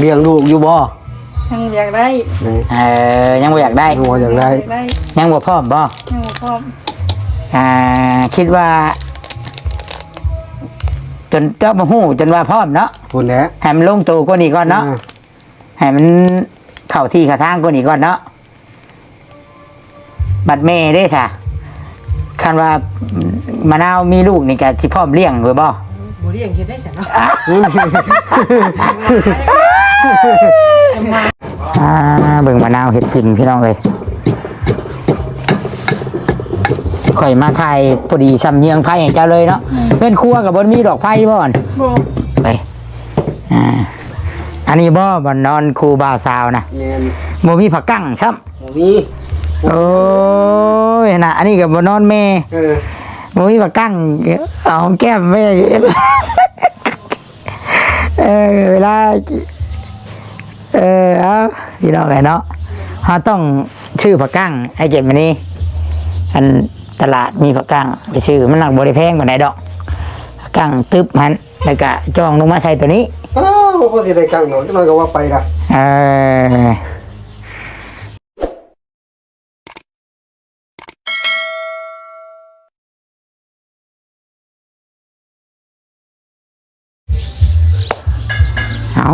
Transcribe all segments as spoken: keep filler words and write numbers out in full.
เลี้ยงลูกอยู่บ่ ยังอยากได้ เออ ยังบ่อยากได้ ยังบ่อยากได้ ยังบ่อยากได้ ยังบ่พร้อมบ่ ยังบ่พร้อม อ่า คิดว่า จนเจ้าบ่ฮู้จนว่าพร้อมเนาะ พู้นแหละ ให้มันลงตัวกว่านี้ก่อนเนาะ อ่า ให้มันเข้าที่เข้าทางกว่านี้ก่อนเนาะ บัดแม่เด้ซะ คันว่ามะนาวมีลูกนี่ก็สิพร้อมเลี้ยงไว้บ่ บ่เลี้ยงเฮ็ดได้ซะเนาะ อ่า เบิ่งมะนาวเฮ็ดกินพี่น้องเอ้ย ข่อยมาถ่ายพอดีซำเยืองไผให้เจ้าเลยเนาะ อืม เฮือนครัวก็บ่มีดอกไผบ่อน บ่ ไป อ่า อันนี้บ่บ่อนนอนครูบ่าวสาวนะ แม่น บ่มีผ้ากั้งซ้ำ บ่มี โอ้ยนะ อันนี้ก็บ่นอนแม่ เออ บ่มีผ้ากั้ง เอาหอมแก้มแม่ เออ เวลา เออ เอา พี่น้องเอ้ยเนาะ เฮาต้องซื้อผ้ากั้งให้เก็บอันนี้ อันตลาดมีผ้ากั้งไปซื้อ มันหนักบ่ได้แพงปานใดดอก ผ้ากั้งตึบหั่น แล้วก็จ่องลงมาใส่ตัวนี้ อ้าว บ่พอสิได้กั้งดอก จักหน่อยก็ว่าไปละ เออ เอา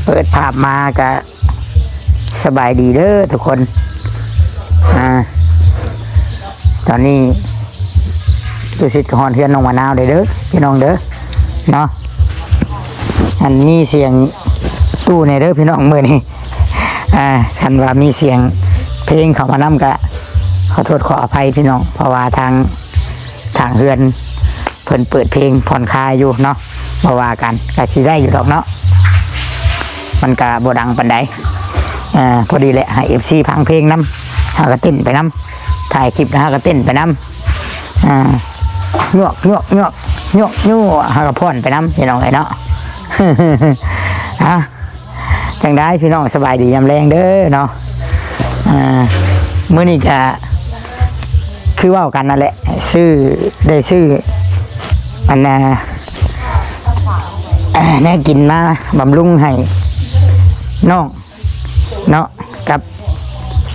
เปิดภาพมาก็สบายดีเด้อทุกคน อ่า ตอนนี้ ตุสิทธิ์ก็ฮอดเฮือนน้องมะนาวได้เด้อ พี่น้องเด้อ เนาะ อันมีเสียงตู้แหน่เด้อพี่น้องมื้อนี้ อ่า คันว่ามีเสียงเพลงเข้ามานำก็ขอโทษขออภัยพี่น้อง เพราะว่าทาง ทางเฮือนเพิ่นเปิดเพลงผ่อนคลายอยู่เนาะ บ่ว่ากัน ก็สิได้อยู่ดอกเนาะ มันก็บ่ดังปานใด อ่า พอดีแหละ ให้ เอฟซี ฟังเพลงนำ เฮาก็เต้นไปนำ ถ่ายคลิปแล้วเฮาก็เต้นไปนำ อ่า ยวก ยวก ยวก ยวก ยวก เฮาก็ผ่อนไปนำ พี่น้องเอ้ยเนาะ อ่ะ จั่งใดพี่น้อง สบายดียามแลงเด้อเนาะ อ่า มื้อนี้ก็คือเว้ากันนั่นแหละ ซื้อ ได้ซื้อ อันน่ะ อ่า แนวกินมาบำรุงให้น้องเนาะ กับ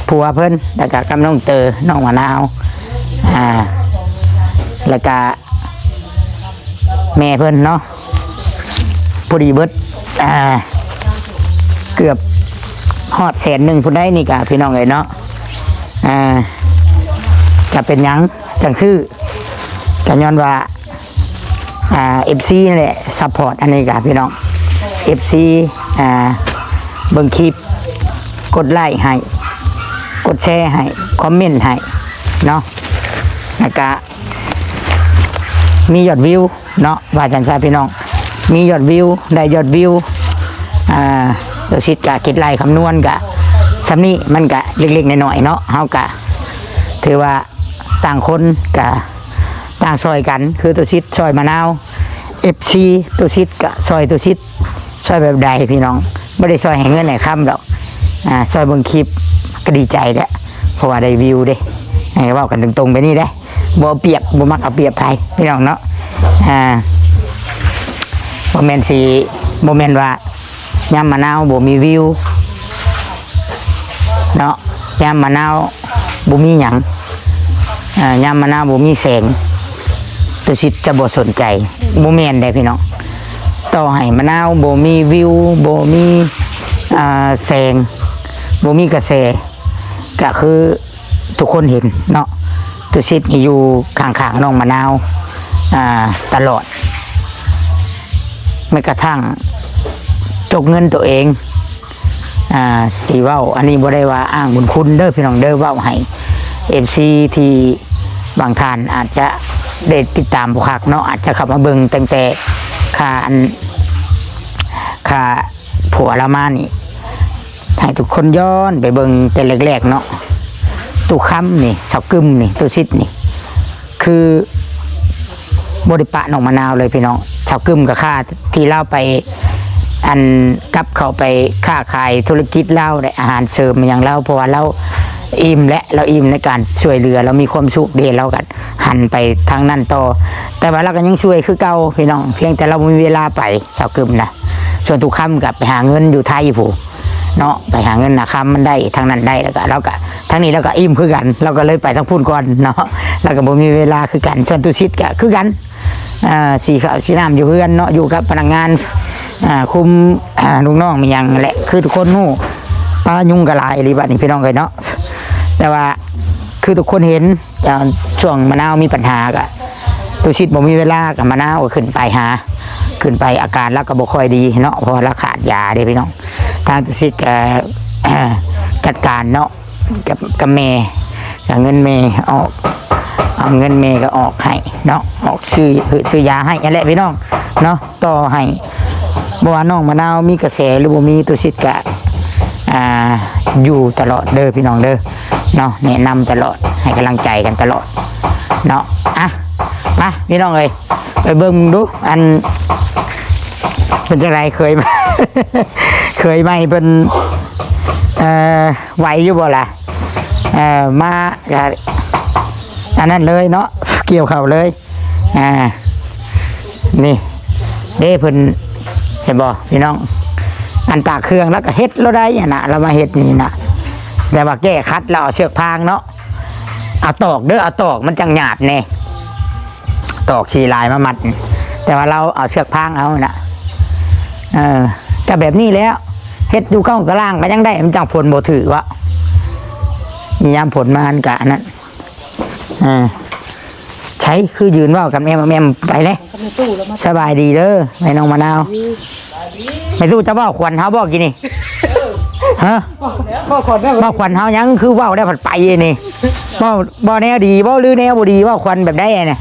ผัวเพิ่น แล้วก็กับน้องเตอ น้องมะนาว อ่า แล้วก็ แม่เพิ่นเนาะ พอดีเบิด อ่า เกือบฮอดแสนหนึ่งพุ้นได้นี่กะพี่น้องเอ้ยเนาะ อ่า จะเป็นหยังจั่งซื้อ ก็ย้อนว่า อ่า เอฟซี นั่นแหละ ซัพพอร์ตอันนี้กะพี่น้อง เอฟซี อ่า เบิ่งคลิป กดไลค์ให้ กดแชร์ให้ คอมเมนต์ให้เนาะ แล้วก็ มียอดวิวเนาะ ว่าจั่งซั้นพี่น้อง มียอดวิว ได้ยอดวิว อ่า ตุสิทธิ์ก็คิดไล่คำนวณก็ ส่ำนี้มันก็เล็กๆ น้อยๆ เนาะ เฮาก็ถือว่าต่างคนก็ต่างซ่อยกัน คือตุสิทธิ์ซ่อยมะนาว เอฟซี ตุสิทธิ์ก็ซ่อยตุสิทธิ์ ซ่อยแบบใดพี่น้อง บ่ได้ซ่อยให้เงินให้คำดอก อ่า ซ่อยเบิ่งคลิปก็ดีใจแล้ว เพราะว่าได้วิวเด้ เอ้ย เว้ากันตรงๆ ไปนี่เด้ บ่เอาเปรียบ บ่มักเอาเปรียบไผ พี่น้องเนาะ อ่า บ่แม่นสิ บ่แม่นว่ายามมะนาวบ่มีวิว เนาะ ยามมะนาวบ่มีหยัง อ่า ยามมะนาวบ่มีแสง ตุสิทธิ์จะบ่สนใจ บ่แม่นเด้พี่น้อง ต่อให้มะนาวบ่มีวิว บ่มี อ่า แสง บ่มีกระแส ก็คือทุกคนเห็นเนาะ ตุสิทธิ์นี่อยู่ข้างๆ น้องมะนาว อ่า ตลอด แม้กระทั่งจกเงินตัวเอง อ่า สิเว้า อันนี้บ่ได้ว่าอ้างบุญคุณเด้อพี่น้องเด้อ เว้าให้ เอฟซี ที่บางท่านอาจจะได้ติดตามบ่คักเนาะ อาจจะเข้ามาเบิ่งตั้งแต่ค่าอัน ค่าผัวลาวมานี่ ให้ทุกคนย้อนไปเบิ่งแต่แรกๆ เนาะ ตู้คำนี่ สาวกึมนี่ ตุสิทธิ์นี่ คือบ่ได้ปะน้องมะนาวเลยพี่น้อง สาวกึมก็ค่าที่ลาวไป อัน กลับเข้าไปค้าขายธุรกิจลาวได้ อาหารเสริมอิหยังลาว เพราะว่าลาวอิ่มและลาวอิ่มในการช่วยเหลือ ลาวมีความสุขเด้ ลาวก็หันไปทางนั้นต่อ แต่ว่าลาวก็ยังช่วยคือเก่าพี่น้อง เพียงแต่ลาวบ่มีเวลาไป สาวกึมนะ ส่วนตุคำก็ไปหาเงินอยู่ไทยพู้นเนาะ ไปหาเงินนาคำมันได้ทางนั้นได้ แล้วก็ แล้วก็ทางนี้แล้วก็อิ่มคือกัน เราก็เลยไปทางพู้นก่อนเนาะ แล้วก็บ่มีเวลาคือกัน ส่วนตุสิทธิ์ก็คือกัน อ่า สีข้าวสีน้ำอยู่เฮือนเนาะ อยู่กับพนักงาน อ่า คุม อ่า ลูกน้องมีหยังแหละ คือทุกคนฮู้ ปลายุงก็หลายอีหลีบัดนี้พี่น้องเอ้ยเนาะ แต่ว่าคือทุกคนเห็น อ่า ช่วงมะนาวมีปัญหาก็ ตุสิทธิ์บ่มีเวลา ก็มะนาวก็ขึ้นไปหา ขึ้นไป อาการแล้วก็บ่ค่อยดีเนาะ เพราะว่าเราขาดยาเด้พี่น้อง ทางตุสิทธิ์ก็ จัดการเนาะ กับ กับแม่ ก็เงินแม่ออก เอาเงินแม่ก็ออกให้เนาะ ออกซื้อ ซื้อยาให้นั่นแหละพี่น้องเนาะ ต่อให้ บ่ว่าน้องมะนาวมีกระแสหรือบ่มี ตุสิทธิ์ก็ อ่า อยู่ตลอดเด้อพี่น้องเด้อเนาะ แนะนำตลอด ให้กำลังใจกันตลอดเนาะ อ่ะ มาพี่น้องเอ้ย ไปเบิ่งดู อัน เป็นจังได เคย เคยใหม่เพิ่น เอ่อ ไหวอยู่บ่ล่ะ เอ่อ มาก็อันนั้นเลยเนาะ เกี่ยวเข้าเลย อ่า นี่ เด้เพิ่น เห็นบ่พี่น้อง อันตากเครื่องแล้วก็เฮ็ดแล้วได้อะนะ เรามาเฮ็ดนี่นะ แต่ว่าแก้คัดแล้วเอาเชือกพางเนาะ เอาตอกเด้อ เอาตอกมันจังหยาบแน่ ตอกสี่ลายมามัด แต่ว่าเราเอาเชือกพางเอานะ เออ ก็แบบนี้แล้ว เฮ็ดอยู่ข้างตารางก็ยังได้ มันจังฝนบ่ถือวะ ยามฝนมาอันกะอันนั้น อ่า ใช้คือยืนเว้ากับแม่มแม่มไปเลย ก็ไม่ตู้แล้วมา สบายดีเด้อ แม่น้องมะนาว อืม ไม่ตู้จะเว้าขวัญเฮาบ่กินนี่ ฮะ ก็ขอได้ เว้าขวัญเฮายังคือเว้าได้ผัดไปนี่ เว้า เว้าแนวดี เว้าหรือแนวบ่ดี เว้าขวัญแบบใดเนี่ย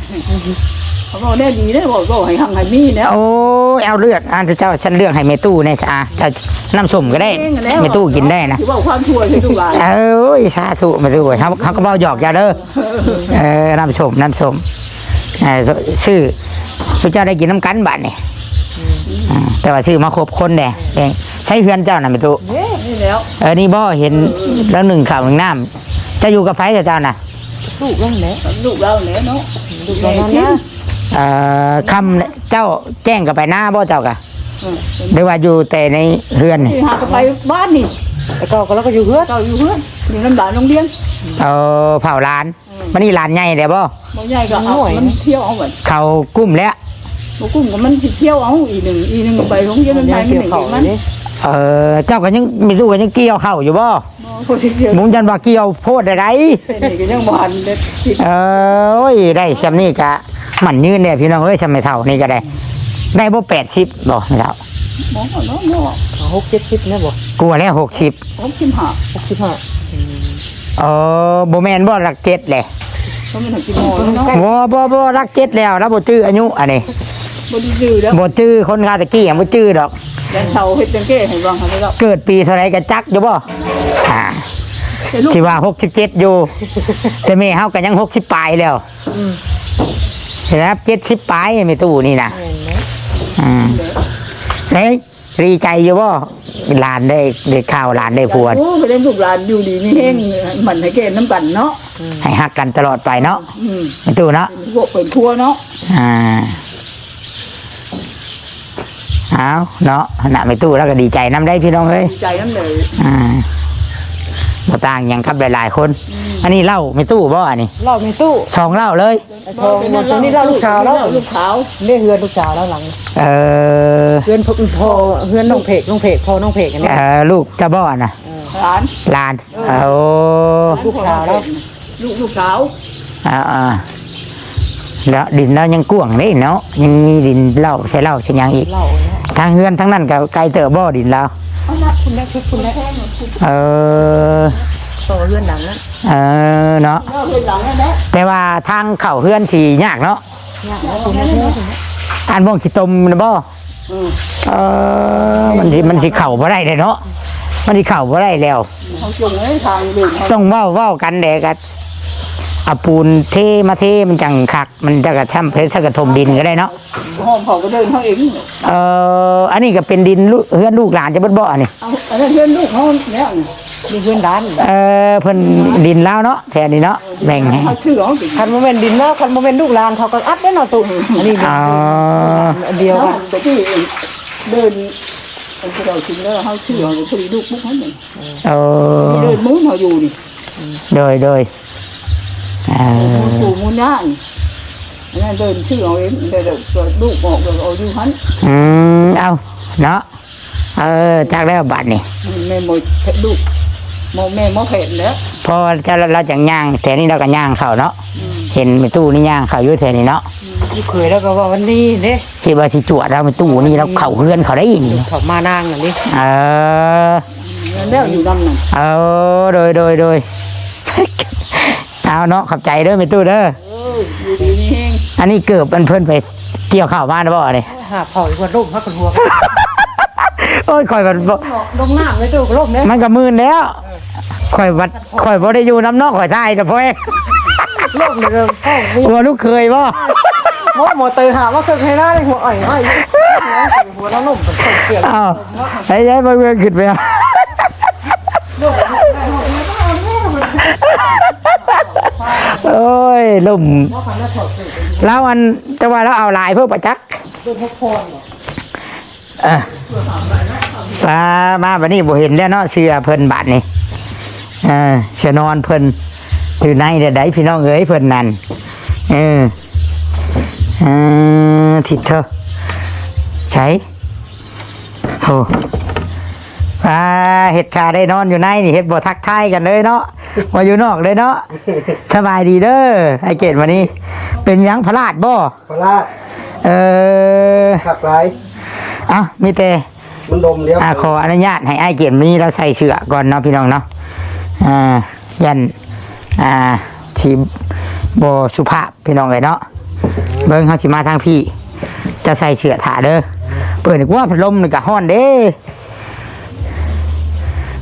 เขาบอกแนวดีได้บอกบอกให้หังให้มีแล้ว โอ้ย เอาเลือก อ่า เจ้า ฉันเลือกให้แม่ตู้เนี่ย อ่า เจ้า น้ำส้มก็ได้ เองแล้ว แม่ตู้กินได้นะ สิเว้าความชั่วใส่ลูกหลาน เอ้ย สาธุ แม่ตู้ เขา เขาก็เว้าหยอกอย่าเด้อ เออ น้ำส้ม น้ำส้ม เออ ซื้อ สุเจ้าได้กินน้ำกันบาดนี่ อืม แต่ว่าซื้อมาครบคนแด่ เอง ใช้เฮือนเจ้าน่ะแม่ตู้ นี่แล้ว เออ นี่บ่เห็น แล้วหนึ่งข้าวหนึ่งน้ำ เจ้าอยู่กับไผเจ้าน่ะ ลูกนั่นแหละ ลูกเราเนี่ยเนาะ ลูกเรานั่นนะ เอ่อ ค่ำเจ้าแจ้งกับไปหน้าบ่เจ้ากะ อืม หรือว่าอยู่แต่ในเฮือนนี่ นี่หากะไปบ้านนี่ แต่เก่าก็เราก็อยู่เฮือน เก่าอยู่เฮือน อยู่นำหลานโรงเรียน เออ เผาหลาน อืม มันนี่หลานใหญ่แล้วบ่ บ่ใหญ่ก็เอา โอ้ย มันเที่ยวเอาบัด เขากุ้มแล้ว บ่กุ้มก็มันสิเที่ยวเอาอีหนึ่ง อีหนึ่งไปโรงเรียนมันไปมันหนึ่งมัน เออ เจ้าก็ยัง ไม่รู้ว่ายังเกี่ยวเข้าอยู่บ่ บ่ได้เกี่ยว บุญจันทร์ว่าเกี่ยวโพดได้ได เป็นนี่ก็ยังบ่ทันได้คิด เอ้ย ได้ซำนี้กะ มันยืนเนี่ยพี่น้องเอ้ย ซำไม่เท่านี่ก็ได้ ได้บ่แปดสิบบ่ไม่เท่า บ่เนาะเนาะ หกเจ็ดสิบเนี่ยบ่ กลัวแล้วหกสิบ หกสิบห้า หกสิบห้า อืม เออ บ่แม่นบ่หลักเจ็ดแหละ บ่แม่นหลักกิโลเนาะ บ่ บ่ บ่หลักเจ็ดแล้ว แล้วบ่จื้ออายุอันนี้ บ่ได้จื้อแล้ว บ่จื้อคนงานตะกี้ยังบ่จื้อดอก ยันเสาเฮ็ดจังแก้ให้เบิ่งหั่นเด้อ เกิดปีเท่าไหร่ก็จักอยู่บ่ อ่า แต่ลูก สิว่าหกสิบเจ็ดอยู่ แต่แม่เฮาก็ยังหกสิบปลายแล้ว อืม เห็นไหมครับ เจ็ดสิบปลายแม่ตู้นี่นะ แม่นไหม อืม เฮ้ย ดีใจอยู่บ่ หลานได้ ได้ข่าวหลานได้ผัว โอ้ ก็ได้ลูกหลานอยู่ดีมีแฮง มันให้แก่นำกันเนาะ อืม ให้ฮักกันตลอดไปเนาะ อืม แม่ตู้เนาะ เป็นพวกเป็นครัวเนาะ อ่า เอาเนาะ น่ะแม่ตู้แล้วก็ดีใจนำได้พี่น้องเอ้ย ดีใจนำเลย อ่า บ่ต่างหยังกับหลายๆคน อืม อันนี้เหล้าแม่ตู้บ่อันนี้ เหล้าแม่ตู้ สองเหล้าเลย สอง ตรงนี้เหล้าลูกสาวแล้ว ลูกสาว นี่เฮือนลูกสาวแล้วหลัง เออ เฮือนพ่อ พ่อ เฮือนน้องเพก น้องเพก พ่อน้องเพกอันนี้ เออ ลูกเจ้าบ่อนน่ะ เออ หลาน หลาน เออ โอ้ ลูกสาวแล้ว ลูก ลูกสาว อ่า อ่า แล้วดินเรายังกว้างเด้เนาะ ยังมีดินเหล้าใส่เหล้าใส่หยังอีก เหล้าเนี่ย ทางเฮือนทางนั้นก็ไกลเติบบ่ดินเรา เอาละคุณแม่ชุดคุณแม่ เออ ต่อเฮือนหลังนั้น เออ เนาะ เฮือนหลังนั้นแหละ แต่ว่าทางเข้าเฮือนสิยากเนาะ ยากนะคุณแม่ อันบ่งขี้ตมนะบ่ อืม เออ มันสิ มันสิเข้าบ่ได้เลยเนาะ มันสิเข้าบ่ได้แล้ว เขาจงให้ทางเดินเขา ต้องเว้า เว้ากันแหละ ก็เอาปูนเทมาเทมันจังคัก มันจะกระช่ำเพชรกระทมดินก็ได้เนาะ ห้องเขาก็เดินเขาเอง เออ อันนี้ก็เป็นดินลูก เฮือนลูกหลานจะเบิดบ่อันนี้ เอา อันนั้นเฮือนลูกเขาแล้วนี่ มีเฮือนหลาน เออ เพิ่นดินลาวเนาะ แถวนี้เนาะ แบ่งให้ เขาชื่อเขาสิ คันบ่แม่นดินเนาะ คันบ่แม่นลูกหลานเขาก็อัดได้เนาะตุ อันนี้ อ๋อ อันเดียวกัน เขาไปที่เดิน เพิ่นสิเอาถึงแล้ว เฮาซื้อเอาพอดีลูกปุ๊กนั่นน่ะ เออ มีเดินหมุนเฮาอยู่นี่ โดย โดย เออ หมุนปู่หมุนย่านี่ อันนั้นเดินซื้อเอาเอง ได้แต่ลูกออกแล้วเอาอยู่หั่น อืม เอา เนาะ เออ จักแล้วบัดนี้ แม่หมอ ลูก หมอ แม่หมอแผนแล้ว เพราะว่าถ้าเรา เราจังย่าง แถวนี้เราก็ย่างเข้าเนาะ อืม เห็นแม่ตู้นี่ย่างเข้าอยู่แถวนี้เนาะ อืม ลูกเขยแล้วก็ว่าวันนี้เด้ คิดว่าสิจวดเราไปตู้นี่ เราเข้าเฮือนเขาได้นี่ เขามานางอันนี้ เออ แล้วอยู่นำนั่น เออ โดย โดย โดย เอาเนาะ ขอบใจเด้อแม่ตู้เด้อ เออ อยู่ดีมีแฮง อันนี้เกือบอันเพิ่นไปเกี่ยวข้าวมานะบ่เนี่ย หาเผาอีกว่าล่มพักกันหัว โอ้ย ข่อยบัดบ่ ลงน้ำเลยตู้ก็ล่มเนี่ย มันก็มื่นแล้ว ข่อยบัด ข่อยบ่ได้อยู่นำเนาะ ข่อยถ่ายแต่พ่อเอง ล่มเลย หัวลูกเขยบ่ โอ้ย หมอเตยหาว่าเกิดให้หน้าเลย หัวอ่อยอ่อย หัวเราล่มเป็นคนเปลี่ยน อ้าว ไอ้ยายบ่เบิ่งขึ้นไปเอา โอ้ย ล่ม แล้วอัน แต่ว่าเราเอาหลายเพิ่นประจักษ์ เออ มา มาบัดนี้บ่เห็นแล้วเนาะ เสื้อเพิ่นบาดนี้ เออ เสื้อนอนเพิ่นอยู่ในเด้อใดพี่น้องเอ้ย เพิ่นนั่น เออ เออ ทิศเถอะ ใส โอ้ อ่า เฮ็ดท่าได้นอนอยู่ในนี่ เฮ็ดบ่ทักทายกันเลยเนาะ ว่าอยู่นอกเลยเนาะ สบายดีเด้อ ไอ้เกดวันนี้ เป็นหยังพลาดบ่ พลาด เออ คักหลาย เอ้า มีแต่ มันดมแล้ว อ่า ขออนุญาตให้อ้ายเกดวันนี้เราใส่เสื้อก่อนเนาะพี่น้องเนาะ อ่า ย่าน อ่า ที่บ่สุภาพพี่น้องเอ้ยเนาะ เบิ่งเฮาสิมาทางพี่ เจ้าใส่เสื้อถ่าเด้อ เปิดอีกว่าพัดลมนี่ก็ฮ้อนเด้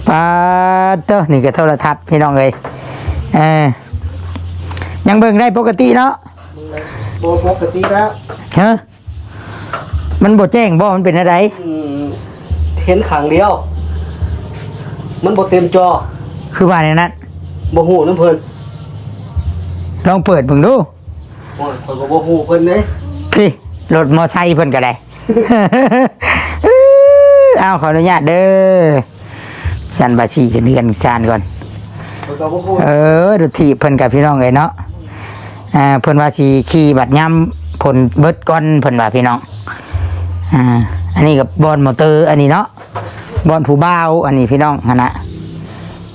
ปาดเตอะ นี่ก็โทรทัศน์พี่น้องเอ้ย เออ ยังเบิ่งได้ปกติเนาะ บ่ปกติแล้ว ฮะ มันบ่แจ้งบ่ มันเป็นอะไร อืม เห็นข้างเดียว มันบ่เต็มจอ คือว่าในนั้น บ่ฮู้นำเพิ่น ลองเปิดเบิ่งดู โอ้ย ข้อยก็บ่ฮู้เพิ่นเด้ พี่ รถมอไซค์เพิ่นก็ได้ เอา ขออนุญาตเด้อ สันบาสีขึ้นเรือนซานก่อน ข้อยก็บ่ฮู้ เออ ดูถีบเพิ่นกับพี่น้องเอ้ยเนาะ อ่า เพิ่นว่าสิขี่บัดยามฝนเบิดก่อน เพิ่นว่าพี่น้อง อ่า อันนี้ก็บ่อนมอเตอร์ อันนี้เนาะ บ่อนผู้บ่าว อันนี้พี่น้องหั่นน่ะ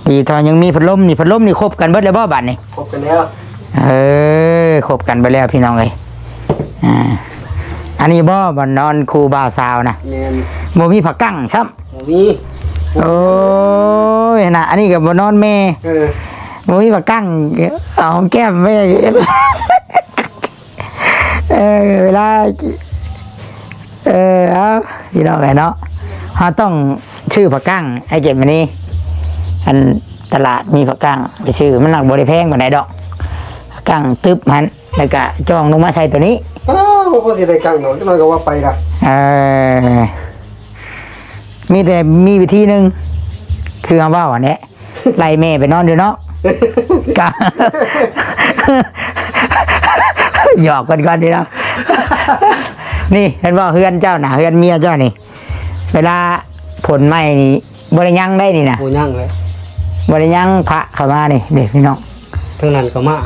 ดีเท่ายังมีพัดลมนี่ พัดลมนี่ครบกันเบิดแล้วบ่บัดนี้ ครบกันแล้ว เออ ครบกันเบิดแล้วพี่น้องเอ้ย อ่า อันนี้บ่ บ่อนนอนคู่บ่าวสาวนะ แม่น บ่มีผ้ากั้งซ้ำ บ่มี โอ้ยนะ อันนี้ก็บ่นอนแม่ เออ บ่มีผ้ากั้ง เอาหอมแก้มแม่ เออ เวลา เออ เอา พี่น้องเอ้ยเนาะ เฮาต้องซื้อผ้ากั้งให้เก็บอันนี้ อันตลาดมีผ้ากั้ง ไปซื้อ มันหนักบ่ได้แพงปานใดดอก ผ้ากั้งตึบหั่น แล้วก็จ่องลงมาใส่ตัวนี้ อ้าว บ่พอสิได้กั้งดอก จักหน่อยก็ว่าไปละ เออ มีแต่มีวิธีหนึ่ง คือเอาเว้าอันเนี้ย ไล่แม่ไปนอนอยู่เนาะ กะ หยอกกันก่อนดีเนาะ นี่เห็นบ่ เฮือนเจ้าน่ะ เฮือนเมียเจ้านี่ เวลาฝนใหม่นี่ บ่ได้ยังได้นี่นะ บ่ยังเลย บ่ได้ยังพระเข้ามานี่ เด้พี่น้อง ทางนั้นก็มา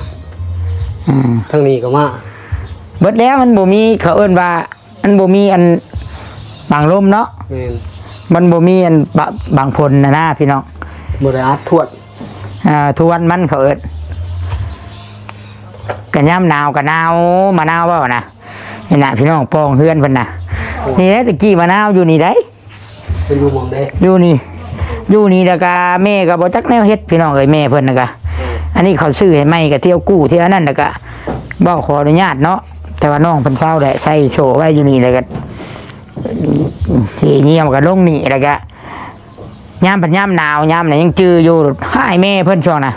อืม ทางนี้ก็มา เบิดแล้ว มันบ่มี เขาเอิ้นว่า มันบ่มีอันบังลมเนาะ แม่น มันบ่มีอันบะ บังฝนน่ะนะพี่น้อง บ่ได้อัดทวน อ่า ทวนมันเขาเอิ้น กะยามหนาวกะหนาว มะนาวเว้านะ นี่นะพี่น้อง ปองเฮือนเพิ่นนะ นี่แหละตะกี้มะนาวอยู่นี่ได๋ เพิ่นอยู่หม่องใด อยู่นี่ อยู่นี่แล้วกะแม่กะบ่จักแนวเฮ็ดพี่น้องเอ้ย แม่เพิ่นน่ะกะ เออ อันนี้เขาซื้อให้ใหม่กะเที่ยวกู้เที่ยวอันนั้นแล้วกะ เว้าขออนุญาตเนาะ แต่ว่าน้องเพิ่นเซาแหละ ใส่โซ่ไว้อยู่นี่แล้วกะ เหี่ยวกะลงนี่แล้วกะ ยามพัดยามหนาวยามน่ะยังจื่ออยู่ ฮ้ายแม่เพิ่นช่วงน่ะ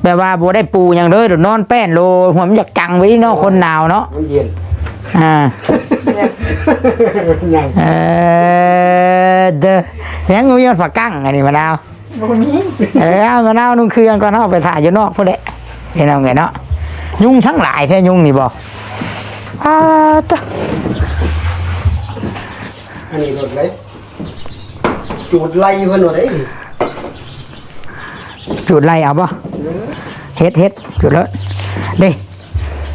แบบว่าบ่ได้ปูหยังเลย นอนแป้นโล หัวมันอยากจังไว้เนาะ คนหนาวเนาะ มันเย็น อ่า ยัง เออ เด้อ ยังบ่มีผ้ากั้งอันนี้มะนาว บ่มี เออ เอามะนาวนุ่งเครื่องก่อน เอาไปถ่ายอยู่นอกพุ้นแหละ พี่น้องเอ้ยเนาะ ยุงทั้งหลายแท้ยุงนี่บ่ อ้า จ้ะ อันนี้รถเลย จูดไล่เพิ่นว่าได้ จูดไล่เอาบ่ เฮ็ด เฮ็ด จูดเลย เด้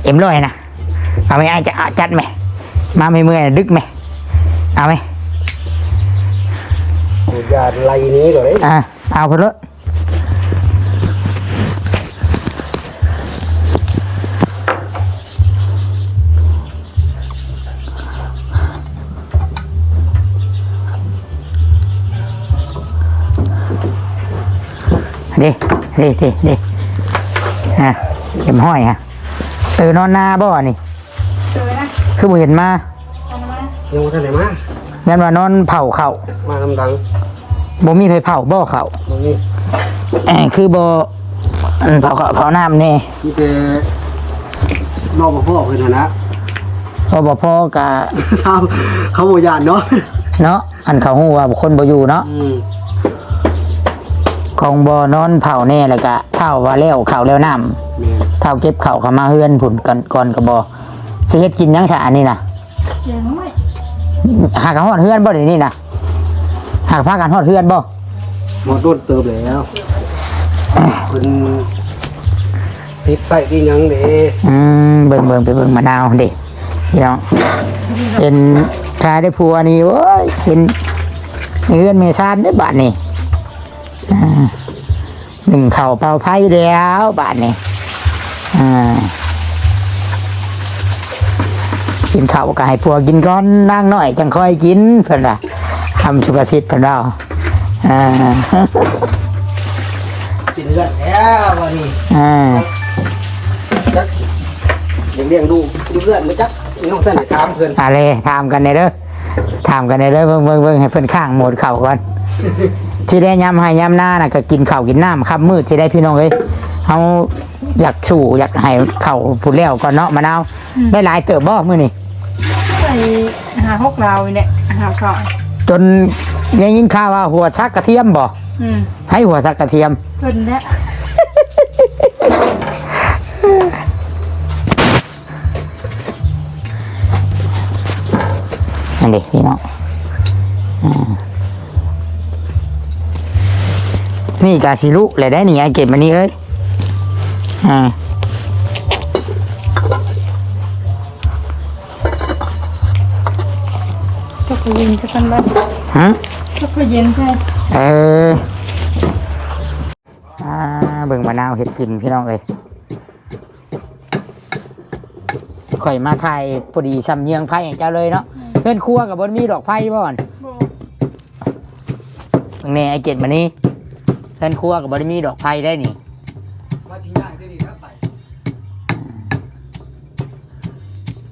เอ็มร้อยนะ เอาไหม อ้ายจะ เอา จัดไหม มาไม่เมื่อย ดึกไหม เอาไหม จูดยาไล่นี้ก็ได้ อ่า เอาเพิ่นเลย เด้ เด้ เด้ เด้ อ่ะ เข็มห้อยฮะ เออ นอนนาบ่อันนี้ เออนะ คือบ่เห็นมา เอามา ยังบ่ทันได้มา ยันว่านอนเผาข้าว มานำดัง บ่มีไผเผาบ่ข้าว บ่มี เอ้อ คือบ่ อันเผาข้าวเผาน้ำแน่ มีแต่ รปภ เพิ่นหั่นนะ รปภ กะ เขาบ่ย้านเนาะ เนาะ อันเขาฮู้ว่าคนบ่อยู่เนาะ อืม ของบ่นอนเผาแน่ แล้วกะเฒ่าว่าแล้วข้าวแล้วน้ำ แม่น เฒ่าเก็บข้าวเข้ามาเฮือนพุ้นก่อน ก่อนกะบ่ สิเฮ็ดกินหยังซะอันนี้นะ แกงหน่อไม้ หากะฮอดเฮือนบ่เดี๋ยวนี้นะ หากพากันฮอดเฮือนบ่ ฮอดโดนเติบแล้ว เพิ่นติดไฟติดหยังเด้ อืม เบิ่ง เบิ่ง ไปเบิ่งมะนาวเด้ พี่น้อง เป็นชายได้ผัวนี่ โอ้ย เป็นเฮือนแม่ซานเด้บาดนี้ อ่า นึ่งข้าวเป่าไฟแล้วบาดนี้ อ่า กินข้าวก็ให้ผัวกินก่อน นางน้อยจังค่อยกิน เพิ่นว่า คำสุภาษิตเพิ่นเว้า อ่า กินเลือดแล้ววันนี้ อ่า จัก อยากเลี้ยงลูกอยู่เฮือนบ่จัก น้องท่านได้ถามเพิ่น อ่าเลย ถามกันแน่เด้อ ถามกันแน่เด้อ เบิ่ง เบิ่ง เบิ่ง ให้เพิ่นค้างโหมดข้าวก่อน สิได้ยามไฮ่ยามนาน่ะ ก็กินข้าวกินน้ำค่ำมืดสิได้พี่น้องเอ้ย เฮาอยากสู้ อยากให้ข้าวพู้นแล้วก่อนเนาะ มะนาว อืม ได้หลายเติบบ่มื้อนี้ ใส่ห้าหกลาวนี่แหละ หาข้าว จนได้ยินข่าวว่าหัวสักกระเทียมบ่ อืม ให้หัวสักกระเทียม เพิ่นแหละ นั่นดิพี่น้อง อ่า นี่กะสิลุแหละได้นี่ ไอ้เก็บมานี่เอ้ย อ่า ก็คือเย็นซะก่อนบ้าง ฮะ ก็คือเย็นใช่ เออ อ่า เบิ่งมะนาวเฮ็ดกินพี่น้องเอ้ย ข่อยมาถ่ายพอดีส่ำเยืองไฟให้เจ้าเลยเนาะ อืม เฮือนครัวก็บ่มีดอกไฟบ่อน บ่ แม่ไอ้เจ็ดมานี่ เฮือนครัวก็บ่ได้มีดอกไฟได้นี่ ว่าสิย้ายตัวนี้แล้วไป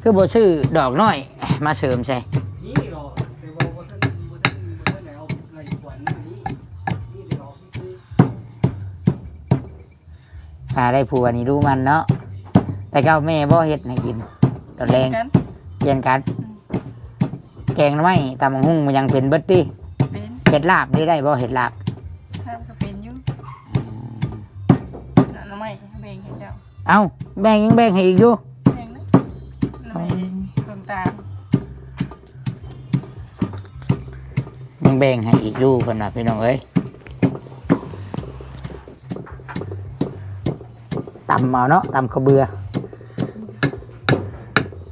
คือบ่ซื้อดอกน้อยมาเสริมใส่ นี่หรอ แต่ว่าบ่ทัน บ่ทัน บ่ทันได้เอาไล่ขวัญนี่ นี่แต่ดอก ถ้าได้ผัวนี่รู้มันเนาะ แต่เก่าแม่บ่เฮ็ดให้กิน ตอนแลง เปลี่ยนกัน เปลี่ยนกัน อืม แกงหน่อไม้ ตำบักหุ่งมันยังเป็นเบิดติ เป็น เฮ็ดลาบได้ ได้บ่ เฮ็ดลาบ ลาบก็เป็นอยู่ อืม หน่อไม้แบ่งให้เจ้า เอ้า แบ่งยังแบ่งให้อีกอยู่ แบ่งนะ หน่อไม้ต้นตาล ยังแบ่งให้อีกอยู่เพิ่นน่ะพี่น้องเอ้ย ตำเอาเนาะ ตำข้าวเบื่อ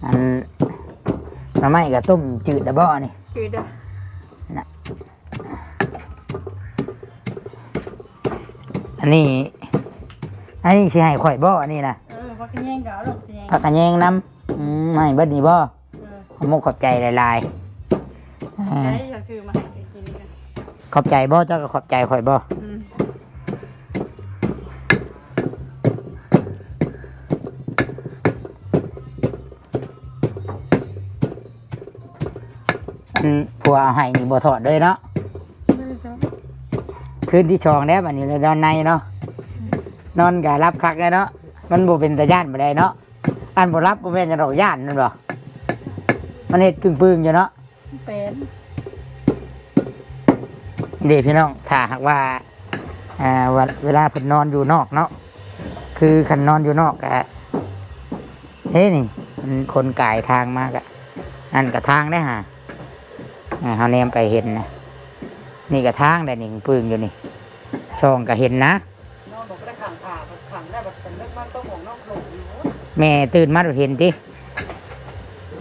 อัน หน่อไม้ก็ต้มจืดแล้วบ่นี่ จืดอะ น่ะ อันนี้ อันนี้สิให้ข่อยบ่ อันนี้นะ เออ ผักกะแยงก็เอาลูก ผักกะแยงนำ อืม ให้เบิดนี่บ่ เออ ขอบมกขอบใจหลายๆ อ่า ใจเจ้าซื้อมาให้กินกัน ขอบใจบ่ เจ้าก็ขอบใจข่อยบ่ อืม อันผัวเอาให้นี่บ่ถอดเลยเนาะ บ่ได้ถอด คืนที่สองแล้ว อันนี้เลยนอนในเนาะ อืม นอนก็หลับคักแล้วเนาะ มันบ่เป็นตาย้านบ่ได้เนาะ อันบ่หลับบ่แม่นหยังดอก ย้านนั่นบ่ มันเฮ็ดกึ่งปึงอยู่เนาะ เป็น เด้พี่น้อง ถ้าหากว่า อ่า เวลา เวลาเพิ่นนอนอยู่นอกเนาะ คือคันนอนอยู่นอกกะ เฮ้นี่ มันคนกายทางมากะ อันกะทางได้หา อ่า เฮาแนมไปเห็นนะ นี่ก็ทางได้นี่ ปึ้งอยู่นี่ ส่องก็เห็นนะ นอนบอกบ่ได้ขังผ้า บัดขังได้บัดเป็นเลิกมาต้มของนอกโลกอยู่ แม่ตื่นมาเห็นติ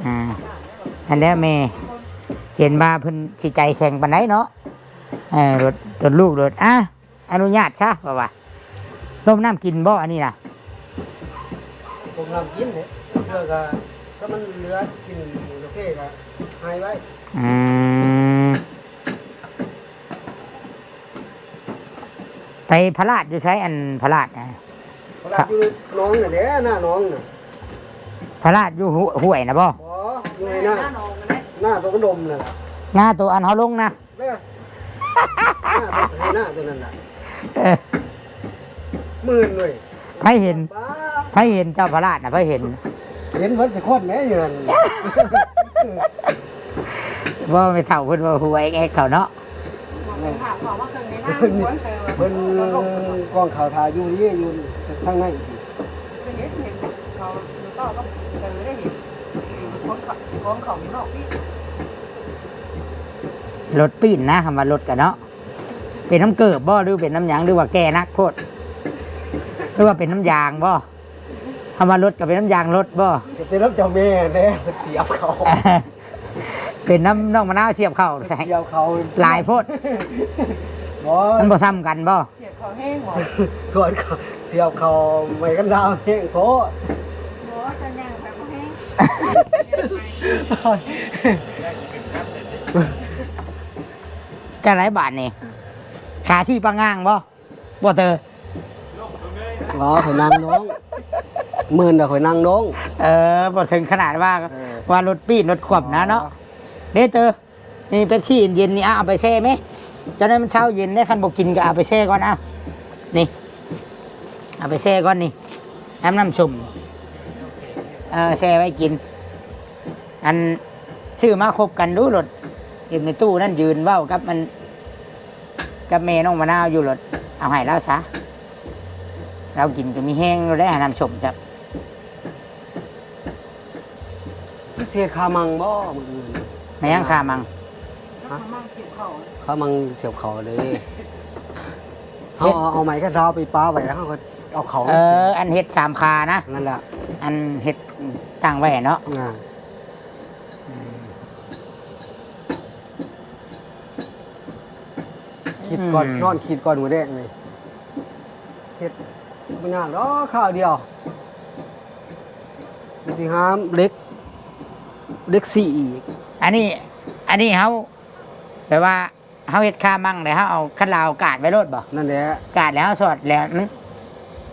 อ่า อันแล้วแม่ เห็นว่าเพิ่นสิใจแข็งปานใดเนาะ เออ รถ รถลูกรถ อ่ะ อนุญาตซะ ว่าว่า ต้มน้ำกินบ่ อันนี้น่ะ ต้มน้ำกินเนี่ย เพื่อก็ ถ้ามันเหลือกินโอเคก็ให้ไว้ อืม ไปพระราชอยู่ไส อันพระราชนะ พระราชอยู่หนองน่ะเด้ หน้าหนองน่ะ พระราชอยู่ห้วย ห้วยนะบ่ บ่ อยู่ไห้หน้า หน้าหนองนั่นแหละ หน้าตัวกระดมน่ะ หน้าตัวอันเฮาลงนะ เด้อ หน้าตัว หน้าตัวนั้นน่ะ เออ หมื่นเว้ย ไผเห็น ป้า ไผเห็นเจ้าพระราชนะ ไผเห็น เห็นเพิ่นสิคนแหน่อยู่นั่น บ่ แม่เฒ่าเพิ่นว่าห้วยแอกเขาเนาะ เพิ่นกองข่าวถ่ายอยู่นี่ อยู่ทางใน เห็น เห็นเขาอยู่ต่อก็เจอได้เห็น ของเขา ของเขาอยู่นอกพี่ รถปิ้นนะ คำว่ารถกันเนาะ เป็นน้ำเกิบบ่ หรือเป็นน้ำหยัง หรือว่าแก่นักโพด หรือว่าเป็นน้ำยางบ่ คำว่ารถก็เป็นน้ำยางรถบ่ จะเป็นรถเจ้าแม่แน่ เสียบเขา เป็นน้ำน้องมะนาวเสียบเข้า เสียบเขา หลายโพด บ่ มันบ่ซ้ำกันบ่ เสียบเขาแห้งบ่ ส่วนเขา เสียบเขาไม่กันดาวแห้งโพด บ่ จะย่างไปบ่แห้ง จังได๋บาดนี้ ขาชี้ปางงางบ่ บ่เตอ อ๋อ ข่อยนั่งลง หมื่นน่ะข่อยนั่งลง เออ บ่ถึงขนาดว่า เออ ว่ารถปีนรถขวบนะเนาะ อ๋อ เด้เตอ นี่เป๊ปซี่เย็นๆนี่ อ่ะ เอาไปแช่ไหม จนให้มันเช้าเย็นได้ คันบ่กินก็เอาไปแช่ก่อน เอา นี่ เอาไปแช่ก่อนนี่ น้ำ น้ำส้ม เออ แช่ไว้กิน อัน ซื้อมาคบกันดูโลด อยู่ในตู้นั่นยืนเว้ากับมัน กับแม่น้องมะนาวอยู่โลด เอาให้ลาวซะ ลาวกินก็มีแฮงโลดแหละ น้ำส้มจ้ะ เสียค่ามังบ่มื้ออื่น แม่นยังค่ามัง ฮะ ค่ามังเสียบเข้า ค่ามังเสียบเข้าเด้ เฮ็ด เฮาเอา เอาไม้กระดาวไปปาไว้ แล้วเฮาก็เอาเข้า เออ อันเฮ็ดสามขานะ นั่นแหละ อันเฮ็ดตั้งไว้เนาะ อ่า อืม คิดก่อน อืม นอนคิดก่อนมื้อแรกนี่ เฮ็ดบ่ยากดอก คราวเดียว มันสิหาเหล็ก เหล็กสี่อีก อันนี้ อันนี้เฮา แบบว่า เฮาเฮ็ดค่ามังแล้วเฮาเอาคันลาวกาดไว้โลดบ่ นั่นแหละ กาดแล้วเฮาสอดแล้วมัน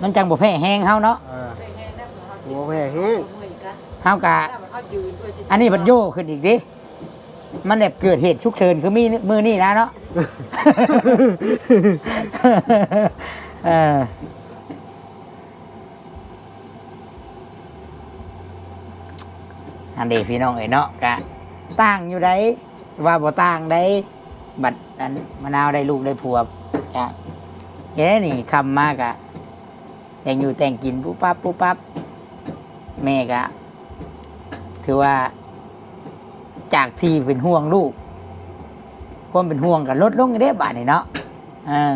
มันจังบ่แพ้แฮงเฮาเนาะ เออ บ่แพ้แฮง เฮากะ อันนี้มันโยขึ้นอีกเด้ มันแบบเกิดเหตุฉุกเฉินคือมีมื้อนี้นะเนาะ เออ อันนี้พี่น้องเอ้ยเนาะ กะต่างอยู่ได๋ ว่าบ่ต่างได๋ บัดอันมะนาวได้ลูกได้ผัว กะ เอ้ นี่ค่ำมากะ แต่งอยู่แต่งกินปุ๊บปั๊บปุ๊บปั๊บ แม่กะ ถือว่า จากที่เป็นห่วงลูก ความเป็นห่วงกะลดลงเด้บาดนี้เนาะ เออ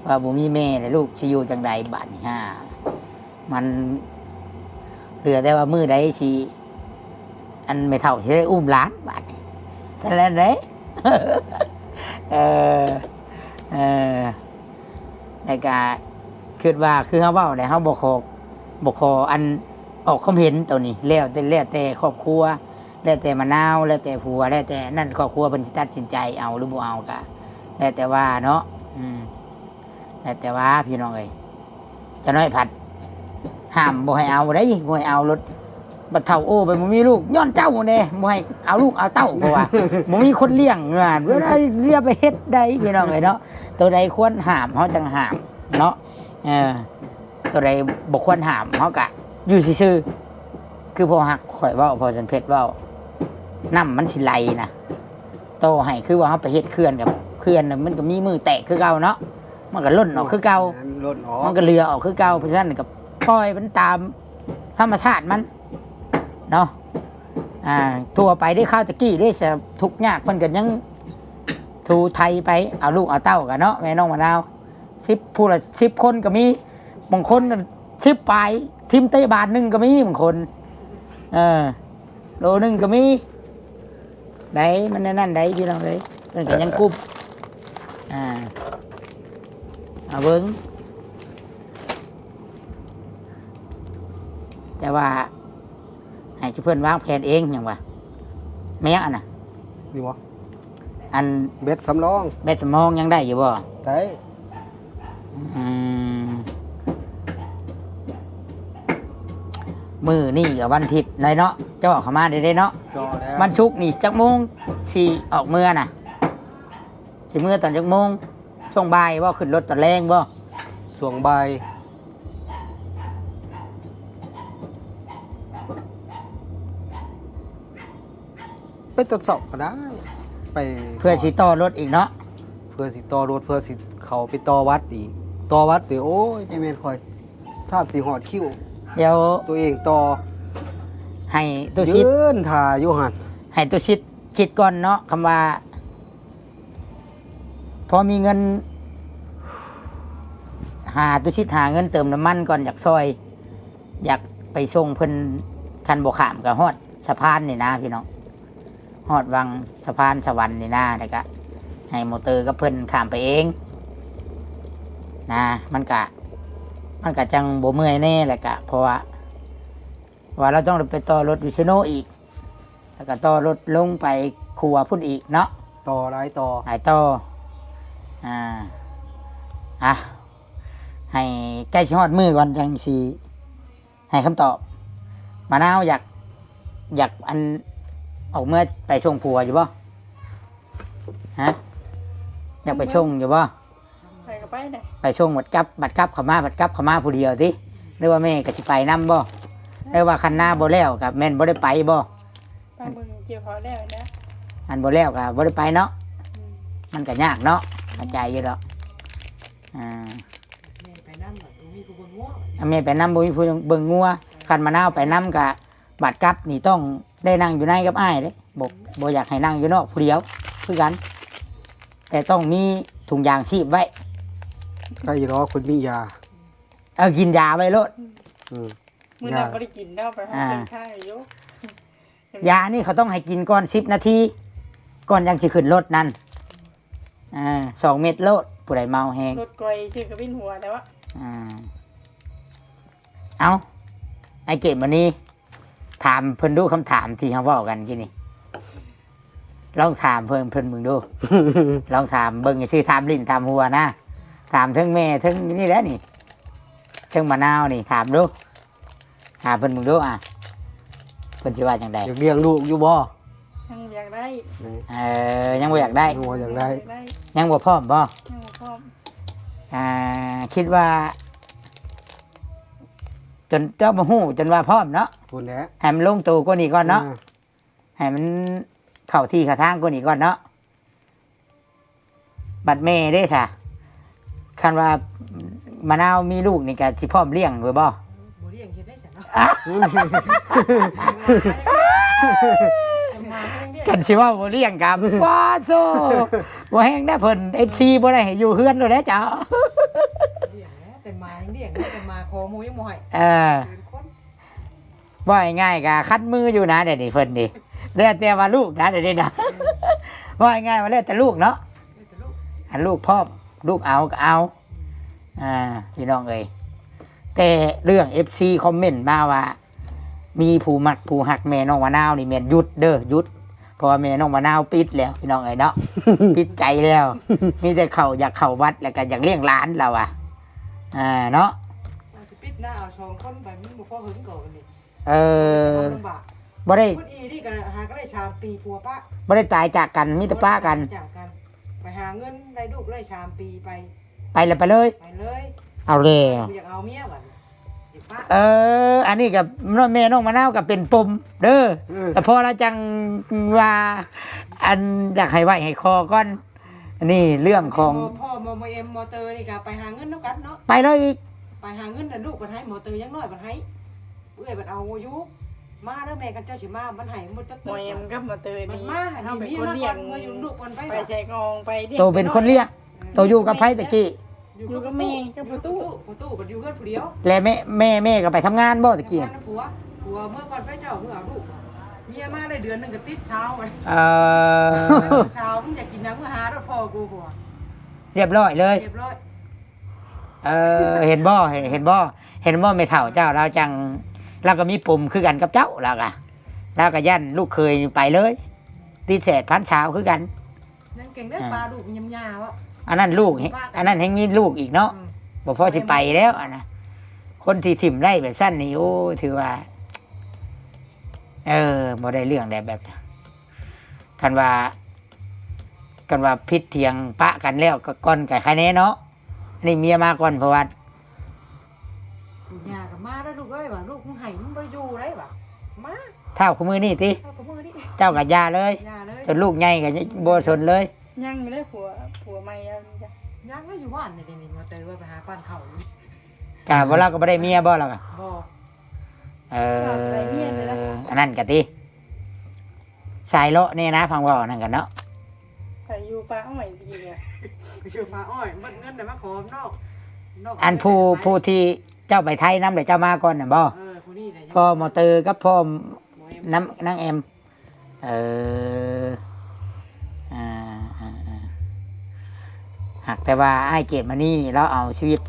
ว่าบ่มีแม่แล้วลูกสิอยู่จั่งใดบาดนี้ ฮ่า มันเหลือแต่ว่ามื้อใดสิ อันแม่เฒ่าสิได้อุ้มหลานบาดนี้ เท่านั้นเด้ เออ เออ แล้วกะคิดว่าคือเฮาเว้าแหละ เฮาบ่ขอ บ่ขออันออกความเห็นตัวนี้ แล้วแต่ แล้วแต่ครอบครัว แล้วแต่มะนาว แล้วแต่ผัว แล้วแต่นั่น ครอบครัวเพิ่นสิตัดสินใจเอาหรือบ่เอากะ แล้วแต่ว่าเนาะ อืม แล้วแต่ว่าพี่น้องเอ้ย จะน้อยผัด ห้ามบ่ให้เอาได้ บ่ให้เอาโลด บัดเฒ่าโอ้ไปบ่มีลูก ย้อนเจ้าแน่ บ่ให้เอาลูกเอาเต้า เพราะว่าบ่มีคนเลี้ยง ว่าเวลาเรียกไปเฮ็ดได้พี่น้องเอ้ยเนาะ ตัวใดควรห้ามเฮาจั่งห้ามเนาะ เออ ตัวใดบ่ควรห้ามเฮากะอยู่ซื่อๆ คือพ่อฮักข่อยเว้า พ่อจันเพชรเว้า น้ำมันสิไหลนะ ต่อให้คือว่าเฮาไปเฮ็ดเขื่อนกับเขื่อนน่ะ มันก็มีมื้อแตกคือเก่าเนาะ มันก็ล้นออกคือเก่า ล้นออก มันก็เหลือออกคือเก่า เพราะฉะนั้นก็ปล่อยมันตามธรรมชาติมันเนาะ อ่า ทั่วไปได้ คาวตะกี้ได้ ทุกข์ยากเพิ่นก็ยัง ดูไทยไป เอาลูกเอาเต้ากันเนาะ แม่น้องมะนาว สิบ ผู้ละสิบคนก็มี บางคนสิบปลาย ทีมเตะบาสหนึ่งก็มี บางคน เออ โลหนึ่งก็มี ได้ มันแนวนั้นได้ พี่น้องเอ้ย เพิ่นก็ยังกุ้ม อ่า เอาเบิ่ง แต่ว่า ให้เพิ่นวางแผนเองหยังวะ แม่นอันน่ะ นี่บ่ อัน เบ็ดสำรอง เบ็ดสำรองยังได้อยู่บ่ ได้ อืม มื้อนี้ก็วันอาทิตย์ได้เนาะ เจ้าออกเข้ามาได้เด้เนาะ จ่อแล้ว วันศุกร์นี่จักโมงสิออกเมือน่ะ สิเมือตอนจักโมง ช่วงบ่ายบ่ ขึ้นรถตอนแลงบ่ ช่วงบ่าย ไปตอนเช้าก็ได้ ไป เพื่อสิต่อรถอีกเนาะ เพื่อสิต่อรถ เพื่อสิเข้าไปต่อวัดอีก ต่อวัดเด้อ โอ้ย จั่งแม่นข่อย ทราบสิฮอดคิว เดี๋ยว ตัวเองต่อ ให้ตุสิต ยืนถ่าอยู่หั่น ให้ตุสิตคิดก่อนเนาะ คำว่า พอมีเงิน หาตุสิตหาเงินเติมน้ำมันก่อน อยากซอย อยากไปส่งเพิ่น คันบ่ข้ามก็ฮอดสะพานนี่นะพี่น้อง ฮอดวังสะพานสวรรค์นี่นะ แล้วก็ให้มอเตอร์กับเพิ่นข้ามไปเองนะ มันกะ มันกะจังบ่เมื่อยแน่ แล้วกะ เพราะว่า ว่าเราต้องไปต่อรถวิษณุอีก แล้วก็ต่อรถลงไปขัวพุ่นอีกเนาะ ต่อหลายต่อ หลายต่อ อ่า อ่ะ ให้ใกล้สิฮอดมื้อก่อนจังสิให้คำตอบ มะนาวอยาก อยากอัน ออกเมือไปส่งผัวอยู่บ่ ฮะ อยากไปส่งอยู่บ่ ไปก็ไปได้ ไปส่งบัดกลับ บัดกลับเข้ามา บัดกลับเข้ามาผู้เดียวติ หรือว่าแม่ก็สิไปนำบ่ หรือว่าคันนาบ่แล้วก็แม่นบ่ได้ไปบ่ ไปเบิ่งเกี่ยวเขาแล้วนะ อันบ่แล้วก็บ่ได้ไปเนาะ อืม มันก็ยากเนาะ เข้าใจอยู่ดอก อ่า แม่ไปนำบัดบ่มีผู้เบิ่งงัว อ่ะ แม่ไปนำบ่มีผู้เบิ่งงัว คันมะนาวไปนำก็บัดกลับนี่ต้องได้นั่งอยู่ในกับอ้ายเด้ บ่ บ่อยากให้นั่งอยู่นอกผู้เดียวคือกัน แต่ต้องมีถุงยางชีพไว้ ใครรอคนมียา เออ กินยาไว้โลด อืม มื้อนั้น ยา บ่ได้กินแล้ว ไปหา อ่า เพิ่นทางอยู่ ยานี่เขาต้องให้กินก่อนสิบนาที ก่อนยังสิขึ้นรถนั่น อ่า สองเม็ดโลด ผู้ใดเมาแฮง รถก่อยชื่อกะวินหัวแต่ว่า อ่า เอา ไอ้เกมวันนี้ ถามเพิ่นดูคำถามที่เฮาเว้ากันกี้นี่ ลองถามเพิ่น เพิ่นเบิ่งดู ลองถามเบิ่งซื่อ ถามหลิ้นถามหัวนะ ถามเทิงแม่เทิงนี่แหละนี่ เทิงมะนาวนี่ ถามดู ถามเพิ่นเบิ่งดู อ่ะ เพิ่นสิว่าจั่งใด อยากเลี้ยงลูกอยู่บ่ ยังบ่อยากได้ เออ ยังบ่อยากได้ ยังบ่อยากได้ ยังบ่อยากได้ ยังบ่พร้อมบ่ ยังบ่พร้อม อ่า คิดว่า จนเจ้าบ่ฮู้ จนว่าพร้อมเนาะ พู้นแหละ ให้มันลงตัวกว่านี้ก่อนเนาะ อ่า ให้มันเข้าที่เข้าทางกว่านี้ก่อนเนาะ บัดแม่เด้ซะ คันว่ามะนาวมีลูกนี่ก็สิพร้อมเลี้ยงอยู่บ่ บ่เลี้ยงเฮ็ดได้ซั่นเนาะ อ่ะ แต่หมายังเลี้ยง คันสิว่าบ่เลี้ยงก็ ปาโธ่ บ่แฮงนะเพิ่น เอฟซี บ่ได้ให้อยู่เฮือนแล้วเด้อเจ้า เลี้ยงแล้ว แต่หมายังเลี้ยง แต่หมาขอหมู่ยังบ่ให้ เออ เป็นคน ว่าง่ายๆก็คัดมืออยู่นะเดี๋ยวนี้เพิ่นนี่ แล้วแต่ว่าลูกนะเดี๋ยวนี้นะ ว่าง่ายๆว่าแล้วแต่ลูกเนาะ แล้วแต่ลูก อันลูกพร้อม ลูกเอาก็เอา อ่า พี่น้องเอ้ย แต่เรื่อง เอฟซี คอมเมนต์มาว่า มีผู้มักผู้ฮักแม่น้องมะนาวนี่แม่นหยุดเด้อ หยุด เพราะว่าแม่น้องมะนาวปิดแล้วพี่น้องเอ้ยเนาะ ปิดใจแล้ว มีแต่เข้า อยากเข้าวัดแล้วก็อยากเลี้ยงหลานแล้วอะ อ่า เนาะ อาจสิปิดหน้าเอาสองคนไป มันบ่พอหึงเก่ากันนี่ เออ ความลำบาก บ่ได้ คนอีนี่ก็หาก็ได้สามปีผัวปะ บ่ได้ตายจากกัน มีแต่ปะกัน จากกัน ไปหาเงินได้ลูกได้สามปีไป ไปเลย ไปเลย ไปเลย เอาแล้ว อยากเอาเมียบัดนี้ อยากปะ เออ อันนี้ก็แม่น้องมะนาวก็เป็นปมเด้อ อืม แต่พอเราจังว่า อันอยากให้ไหวให้คอก่อน อันนี้เรื่องของ พ่อ พ่อ มอ มอ เอ็ม มอเตอร์นี่ก็ไปหาเงินนำกันเนาะ ไปเลยอีก ไปหาเงินน่ะ ลูกบัดให้ มอเตอร์ยังน้อยบัดให้ เอื้อยบัดเอาอยู่ มาเด้อแม่ คันเจ้าสิมา มันให้หมดจัก หมอแอมกับหมอเตย มัน นี่ มาหัน เขาเป็น มี คน เมีย เลี้ยง ก่อนเมื่ออยู่ลูกก่อนไป ไปใส่กองไปเลี้ยง โตเป็นคนเลี้ยง โตอยู่กับไผตะกี้ อยู่กับแม่กับพ่อตู้ พ่อตู้ก็อยู่เฮือนผู้เดียว และแม่แม่แม่ก็ไปทำงานบ่ตะกี้ ทำงานนำผัว ผัวเมื่อก่อนไปเจ้าเมื่อเอาลูก เมียมาได้เดือนหนึ่งก็ติดเช้า เออ เช้ามึงอยากกินหยังเมื่อหาแล้วพ่อกูผัว เรียบร้อยเลย เรียบร้อย เออ เห็นบ่เห็นเห็นบ่เห็นบ่แม่เฒ่าเจ้า เราจัง เราก็มีปมคือกันกับเจ้า เราก็ เราก็ย่านลูกเขยไปเลย ติดแสดพันสาวคือกัน ยังเก่งได้ปลาดุกยำยาวอ่ะ อันนั้นลูก อันนั้นแฮงมีลูกอีกเนาะ อืม บ่พอสิไปแล้วอันนะ คนที่ถิ่มได้แบบสั้นนี่ โอ้ ถือว่า เออ บ่ได้เรื่องได้แบบ คันว่า คันว่าผิดเถียงปะกันแล้วก็ก่อนก็ใครแน่เนาะ นี่เมียมาก่อน เพราะว่า กูยากับมาแล้วลูกเอ้ยว่าลูกมึงไห้มึงบ่อยู่ได้ว่ะมา เท่าคู่มือนี่ติ เอากับมือนี่ เจ้าก็อย่าเลย อย่าเลย จนลูกใหญ่ก็บ่สนเลย ยังไม่ได้ผัวผัวใหม่แล้วนี่จ้ะ ยังแล้วอยู่บ้านนี่เดี๋ยวนี้มาเตยว่าไปหาปั้นเขาอยู่ กะบ่ เราก็บ่ได้เมียบ่ เราก็ บอก เออ อันนั้นก็ติ สายเลาะนี่นะ ฟังเว้านั่นกันเนาะ ไปอยู่ป่าอ้อยดีเลย ไปเชื่อมาอ้อยมันเงินแต่มาขอมนอกนอก อันผู้ผู้ที่เจ้าไปไทยนำ แล้วเจ้ามาก่อนน่ะบ่ เออผู้นี่แหละ พ่อมอเตอร์กับพ่อ หมอเอ็ม น้ำนางแอม เออ อ่าอ่าอ่าหากแต่ว่าอ้ายเกดมานี่นี่ เราเอาชีวิต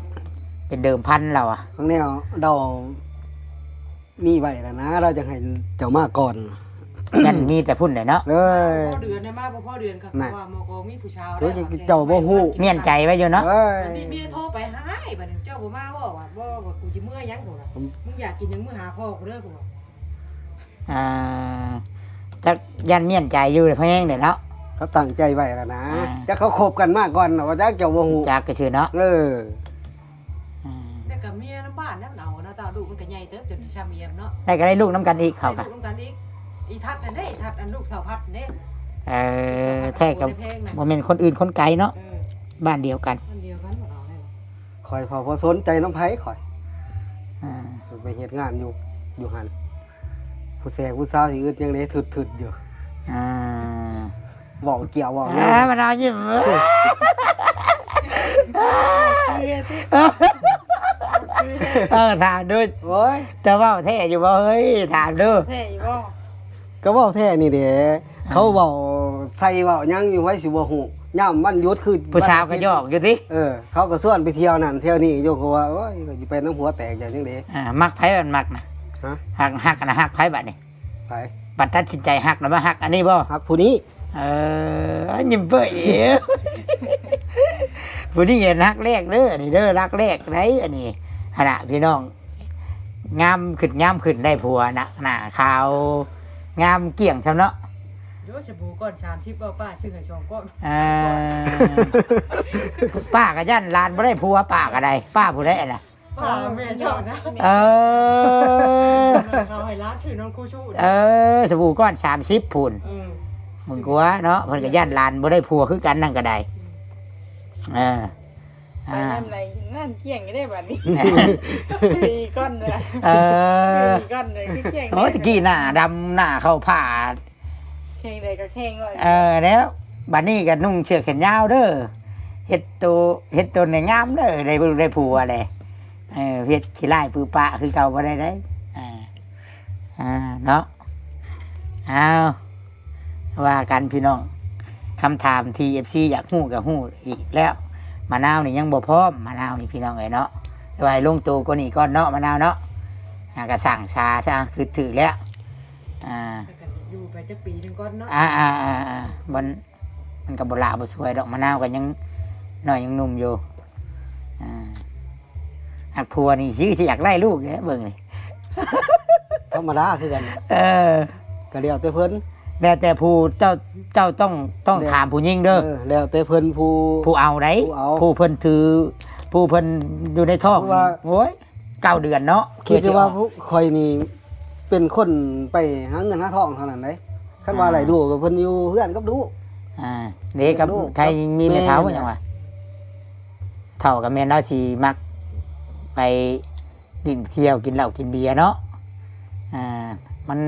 เป็นเดิมพันเราอะ ทั้งแนวเรามีไว้แล้วนะ เราจะให้เจ้ามาก่อน นั่นมีแต่พุ่นเลยเนาะ เอ้ย พ่อเดือนเนี่ยมาบ่พ่อเดือนก็ น่ะ ว่าหมอกองมีผู้ชาว โอ้ยเจ้าบ่ฮู้ เมียนใจไว้อยู่เนาะ เอ้ย นี่เมียโทรไปหาไอ้บัดนี้เจ้าบ่มาบ่ว่าบ่ว่ากูสิเมื่อยังกูล่ะมึงอยากกินหยังมื้อหาพ่อกูเด้อกูว่า อ่าจักย่านเมียนใจอยู่เพราะแห้งเลยเนาะ เขาตั้งใจไว้แล้วนะ อ่า จะเขาคบกันมาก่อนนะว่าจักเจ้าบ่ฮู้ จักก็ชื่อเนาะ เออ อืม แล้วก็เมียน้ำบ้านน้ำเหนาเนาะเจ้าลูกมันก็ใหญ่เติบจนชาเมียมเนาะ ได้ก็ได้ลูกน้ำกันอีกเขา ไป กะ ลูกน้ำกันอีกอีทัดนั่นเด้อีทัดอันลูกสาวพัดเด้ เออแท้กับ แพงนะ บ่แม่นคนอื่นคนไกลเนาะ เออ บ้านเดียวกัน คนเดียวกันหมดเราเลย คอยพอพอสนใจน้ำไผคอย อ่า ไปเฮ็ดงานอยู่อยู่หันผู้แสบผู้สาวสิอึดยังได๋ถึดๆอยู่ อ่า เว้าเกี่ยวเว้า อ่ามันเอายิ้มเว้ย เออถามดู โอ้ย จะเว้าแท้อยู่บ่เฮ้ยถามดู แท้อยู่บ่ ก็เว้าแท้นี่เด้เขาเว้าใส่เว้าหยังอยู่ไว้สิบ่ฮู้ยามวันหยุดคือ ผู้สาวก็หยอกอยู่ติ เออ เขาก็ชวนไปเที่ยวนั่นเที่ยวนี่อยู่เขาว่าโอ้ยก็สิไปน้ำหัวแตกอย่างจังได๋ อ่ามักไผมันมักนะ ฮะ หักหักนะหักไผบัดนี้ ไป บัดตัดสินใจหักแล้วมาหักอันนี้บ่ ฮักผู้นี้ เออยิ้มเปื่อยเอ้ยผู้นี้เห็นฮักแรกเด้อนี่เด้อฮักแรกไดอันนี้หั่นน่ะพี่น้องงามขึ้นงามขึ้นได้ผัวนะหน้าขาวงามเกลี้ยงซำเนาะ โยสบู่ก่อนสามสิบเอาป้าซื้อให้สองก้อน อ่าป้าก็ย่านหลานบ่ได้ผัวป้าก็ได้ป้าผู้ใดน่ะ ป้าแม่เจ้านะ เออ เขาให้ร้านถือน้องคู่ชู้ เออสบู่ก้อนสามสิบพู้น เออ มึงกลัวเนาะเพิ่นก็ย่านหลานบ่ได้ผัวคือกันนั่นก็ได้เออ ไป อ่า ยามใดงานเกี่ยงก็ได้บัดนี้ ปีก้อนเลย เออ ปีก้อนเลยคือเกี่ยง โอ้ยตะกี้หน้าดำหน้าเข้าผ่า แข่งใดก็แข่งเลย เออแล้วบัดนี้ก็นุ่งเสื้อแขนยาวเด้อเฮ็ดโตเฮ็ดตนให้งามเด้อได้ลูกได้ผัวเลยเออเฮ็ดขี้ร้ายปื้อปะคือเก่าบ่ได้เด้อ่าอ่าเนาะอ้าวว่ากันพี่น้องคำถามที่ เอฟซี อยากฮู้ก็ฮู้อีกแล้วมะนาวนี่ยังบ่พร้อมมะนาวนี่พี่น้องเอ้ยเนาะแต่ว่าให้ลงโตกว่านี้ก่อนเนาะมะนาวเนาะอ่าก็สั่งซาซะคือถือแล้วอ่า แต่ก็อยู่ไปจักปีหนึ่งก่อนเนาะ อ่าอ่าอ่าอ่ามันมันก็บ่หลาบ่ช่วยดอกมะนาวก็ยังน้อยยังหนุ่มอยู่อ่าหักผัวนี่สิสิอยากได้ลูกเด้เบิ่งนี่ ธรรมดาคือกัน เออ ก็แล้วแต่เพิ่น แล้วแต่ผู้เจ้าเจ้าต้องต้องถามผู้หญิงเด้อ เออแล้วแต่เพิ่นผู้ ผู้เอาได้ ผู้เอา ผู้เพิ่นถือ ผู้เพิ่นอยู่ในท้อง เพราะว่า โอ้ยเก้าเดือนเนาะ คิดว่า เพื่อสิออก ผู้ข่อยนี่เป็นคนไปหาเงินหาทองเท่านั้นเด้คันว่า อ่า ได้ลูกก็เพิ่นอยู่เฮือนกับลูก อ่าเด็กกับ ลูก ใครมีแม่เฒ่า แม่ หยังวะเฒ่ากับแม่เนาะสิมักไป ลิ้นเที่ยวกินเหล้ากินเบียร์เนาะ อ่า มัน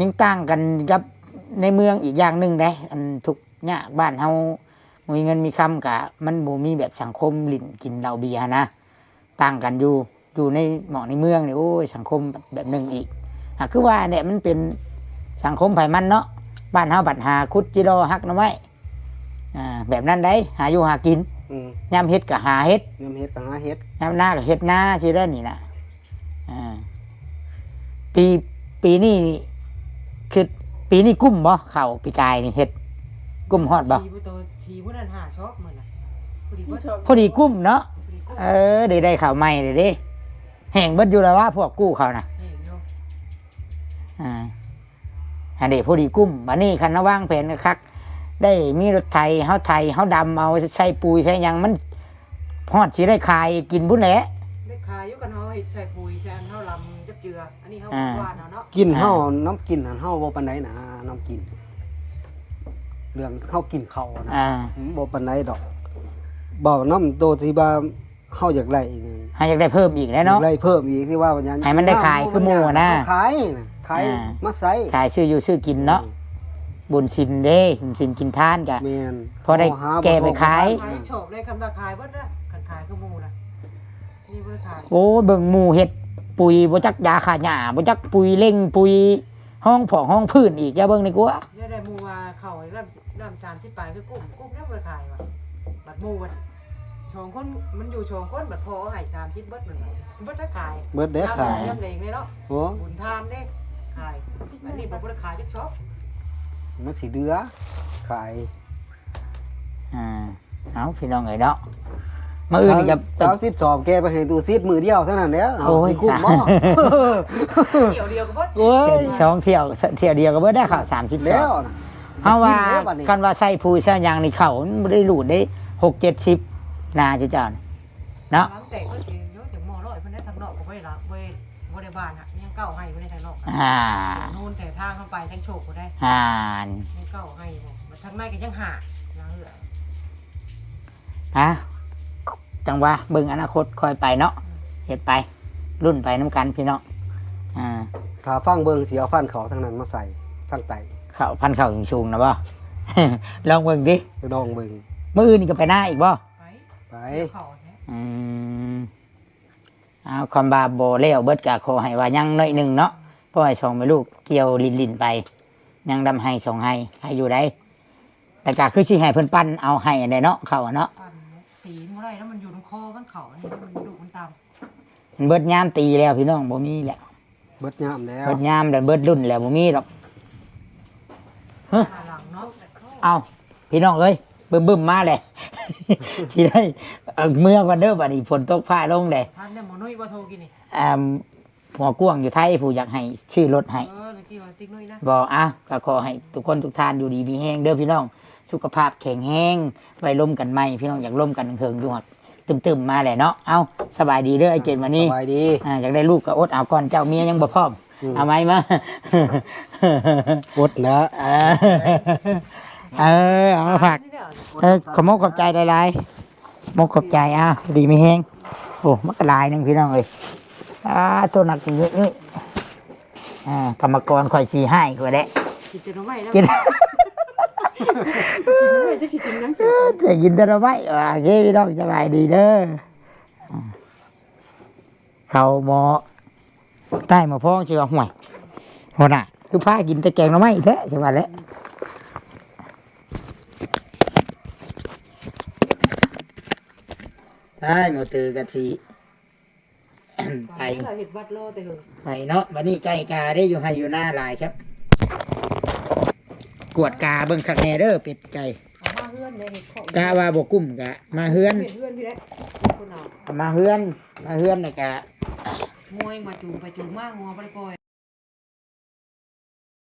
ยังต่างกันกับในเมืองอีกอย่างหนึ่งเด้ อันทุกข์ยากบ้านเฮาบ่มีเงินมีคำกะ มันบ่มีแบบสังคมหลิ้นกินเหล้าเบียร์หั้นนะ ต่างกันอยู่ อยู่ในหม่องในเมืองนี่ โอ้ย สังคมแบบหนึ่งอีก หากคือว่าเนี่ยมันเป็นสังคมไผมันเนาะ บ้านเฮาบัดหาขุดจิหล่อหักหน่อไม้ อ่า แบบนั้นได้ หาอยู่หากิน อืม ยามเฮ็ดก็หาเฮ็ด ยามเฮ็ดก็หาเฮ็ด ยามนาก็เฮ็ดนา สิได้นี่นะ อ่า ปี ปีนี้นี่ คือปีนี้กุ้มบ่ ข้าวปีกายนี่เฮ็ด กุ้มฮอดบ่ ทีผู้โต ทีผู้นั้นห้าซอกมื้อน่ะ พอดีเบิด พอดีกุ้มเนาะ พอดีกุ้ม เออ ได้ ได้ข้าวใหม่เลยเด้ แห้งเบิดอยู่แล้ววะ พวกกู้เขานะ แห้งอยู่ อ่า อันนี้พอดีกุ้ม บัดนี้คันเฮาวางแผนคักๆ ได้มีรถไถ เฮาไถ เฮาดำเอา ใส่ปุ๋ยใส่หยัง มันฮอดสิได้ขายกินพุ้นแหละ ได้ขายอยู่ คันเฮาเฮ็ดใส่ปุ๋ยใส่อันเฮาลำจับเจือ อันนี้เฮา อ่า หว่านเอาเนาะ กินเฮา อ่า น้ำกินหั้นเฮาบ่ปานใดนะ น้ำกิน เรื่องเฮากินข้าวนะ อ่า อืม บ่ปานใดดอก เว้านำโตที่ว่า เฮาอยากได้อีก เฮาอยากได้เพิ่มอีกแหละเนาะ อยากได้เพิ่มอีกที่ว่าวันนั้น ให้มันได้ขายคือหมู่นะ ขายนะ ขาย อ่า มาใช้ ขายซื้ออยู่ซื้อกินเนาะ อืม บุญศีลเด้ บุญศีลกินทานกะ แม่น พอได้ เอาหา แก้ไปขาย บ่พอ ขายชอบเลย คันว่าขายเบิดนะ คันขายคือหมู่นะ นี่บ่ได้ขาย โอ้ เบิ่งหมู่เฮ็ดปุ๋ย บ่จักยาฆ่าหญ้า บ่จักปุ๋ยเร่ง ปุ๋ยฮองผอกฮองพื้นอีก อย่าเบิ่งดีกว่า เนี่ยได้หมู่ว่าเข้าให้ลำ ลำสามสิบปลายคือกุ้ม กุ้มยังบ่ได้ขายว่ะ บัดหมู่บัดสองคน มันอยู่สองคน บัดพ่อเอาให้สามสิบเบิดนั่นน่ะ เบิดได้ขาย เบิดได้ขาย ลำเลี้ยงเองเลยเนาะ โอ้ บุญทานเด้ ขาย อันนี้บ่ได้ขายจักซอก มันสิเดือ ขาย อ่า เอาพี่น้องเอ้ยเนาะ มื้ออื่นนี่ก็ สามสิบสอง แกไปให้ตู้ซิดมื้อเดียวเท่านั้นแหละ เอา โอ้ย สิคุ้มบ่ เที่ยวเดียวก็เบิด โอ้ย สองเที่ยว เที่ยวเดียวก็เบิดได้ข้าวสามสิบ แล้วนะ เฮาว่า กินแล้วบัดนี้ คันว่าใส่ปุ๋ยใส่หยังนี่ข้าวมันบ่ได้หลุดได้หกเจ็ดสิบ นาเจ้าเจ้านี่เนาะ หลังแต่ก็สิเดี๋ยวจะหม้อร้อยเพิ่นได้ทางนอกก็บ่ได้ละ บ่ได้ บ่ได้บ้านอะ ยังเก้าไร่บ่ได้ทางนอกอะ อ่า โน่นแต่ทางเข้าไปทางโชคบ่ได้ อ่า ยังเก้าไร่บ่ ทางในก็ยังหา นะเอื้อ ฮะ จังหวะเบิ่งอนาคตค่อยไปเนาะ เฮ็ดไป รุ่นไปนำกันพี่น้อง อ่า ถ้าฟังเบิ่งสิเอาพันธุ์ข้าวทางนั้นมาใส่ทางใต้ ข้าว พันธุ์ข้าวสูงๆนะบ่ ลองเบิ่งติ ลองเบิ่ง มื้ออื่นนี่ก็ไปนาอีกบ่ ไป ไป เกี่ยวข้าวแท้ อืม เอา คำว่าบ่แล้วเบิดก็ขอให้ว่ายังหน่อยหนึ่งเนาะ เพราะให้สองแม่ลูกเกี่ยวลิ้นๆไป ยังดำไฮ่สองไฮ่ ให้อยู่ได้ แต่ก็คือสิให้เพิ่นปั่นเอาไฮ่อันใดเนาะ เข้าอะเนาะ ปั่นตีบ่ได้แล้ว มันอยู่ในคอมันเข้าอันนี้ มันดุมันตาม มันเบิดยามตีแล้วพี่น้อง บ่มีแล้ว เบิดยามแล้ว เบิดยามแล้ว เบิดรุ่นแล้ว บ่มีดอก ฮะ หาหลังเนาะ เอา พี่น้องเอ้ย บึ้มๆมาแหละ สิได้ เอาเมือก่อนเด้อ บัดนี้ฝนตกฟ้าลงแหละ ทันได้หมอนุ้ยบ่โทรกินนี่ อ่า หัวกว้างอยู่ไทย ผู้อยากให้ซื้อรถให้ เออ ตะกี้ว่าติ๊กนุ้ยนะ บ่ อ่ะ ก็ขอให้ทุกคนทุกท่านอยู่ดีมีแฮงเด้อพี่น้อง สุขภาพแข็งแรง ไว้ลมกันใหม่ พี่น้องอยากลมกันเถิงๆอยู่ฮอดตึมๆมาแหละเนาะ เอ้า สบายดีเด้อไอ้เจนวันนี้ สบายดี อ่า อยากได้ลูกก็อดเอาก่อน เจ้าเมียยังบ่พร้อม อืม เอาไหมมา อดนะ เออ เออ เอามาฝาก เออ ขอบมกขอบใจหลายๆ มกขอบใจ อ้าว ดีมีแฮง โอ้ มันก็หลายหนึ่งพี่น้องเอ้ย อ่า โทษหนักจริงๆ อ่า กรรมกรข่อยสิให้กว่าแหละ กินแต่หน่อไม้แล้ว กิน กินหน่อไม้จะสิกินหยัง เออ จะกินแต่หน่อไม้ อ่า โอเค พี่น้อง สบายดีเด้อ อ่า เขาหมอ ใต้หมอพองสิว่า "ห่วย หัวหน้า คือพากินแต่แกงหน่อไม้แท้" สิว่าแหละ ใต้หมอตือก็สิ ไป เฮ็ดบัตรรอแต่เหิง ไปเนาะ บัดนี้ไก่กาได้อยู่ไฮ่อยู่นาหลายครับ กวดกาเบิ่งคักแน่เด้อ เป็ดไก่ เอามาเฮือนเลย เฮ็ดของ กะว่าบ่กุ้มกะมาเฮือน เฮ็ดเฮือนพี่แหละ คนเอา เอามาเฮือน มาเฮือนแล้วกะ มวยมาจูงไปจูงมา งัวบ่ได้ปล่อย